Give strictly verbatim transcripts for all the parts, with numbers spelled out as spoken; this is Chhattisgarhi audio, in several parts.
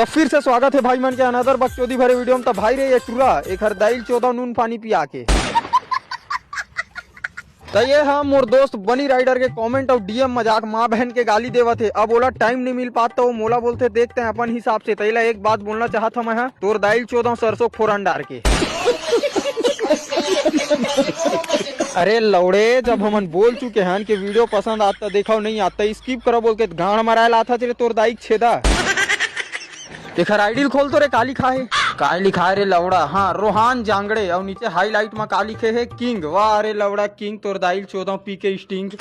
तो फिर से स्वागत हे भाई मन के another बकचोदी भरे video में। तो भाई रे, ये टुरा एखर दाइल चोदव नून पानी पिया के। तो ये हा मोर दोस्त बनी राइडर के comment अउ D M मजाक, माँ बहन के गाली देवत हे। अब ओला time नहीं मिल पात तो वो मोला बोलथे, देखते हैं अपन हिसाब से। तैला एक बात बोलना चाहत हूँ मैं, हाँ, तोर दाइल चोदव सरसों फोरन डार के। अरे लौड़े, जब हमन बोल चुके हन कि video पसंद आत त देखव, नहीं आत त skip करव बोल के गांड मराए लात हस रे तोर दाई के छेदा। एखर आइडिल खोल तो रे, का लिखा हे? काय लिखा हे रे लौड़ा? हाँ, रोहान जांगड़े, अउ नीचे highlight म का लिखे हे? King। वाह रे लौड़ा, King तोर दाइल चोदव पी के Sting।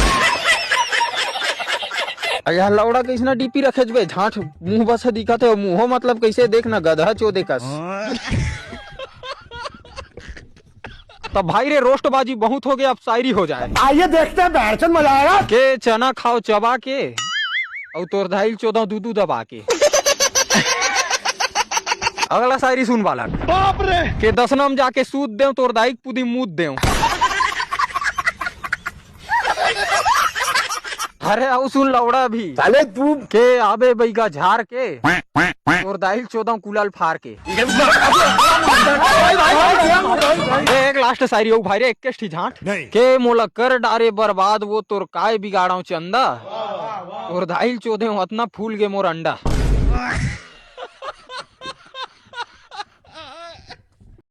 अ, यह लौड़ा कइसना D P रखे हस बे, झांट मुंह बस दिखत हे, मुंहो मतलब कइसे, देख ना, गधा चोदे कस। तब भाई रे, रोस्टबाजी बहुत हो गया, अब शायरी हो जाए। आइए देखते हैं, बहरचंद मजा आएगा। के चना खाव चबा के, अउ तोर दाइल चोदव दूदू दबा के। अगला शायरी सुन बालक। बाप रे! के दसना म जाके सूत देव, तोर दाई के पुदी मूत देव। अरे अउ सुन लौड़ा भी। साले तू के आबे बैगा झार के, तोर दाइल चोदव कुलल फार के। ए, एक last शायरी हो भाई रे, एक ठी झांट। नहीं। के मोला कर डारे बर्बाद वो तोर काय बिगाड़व चंदा, तोर दाइल चोदे अतना फूल गे मोर अंडा।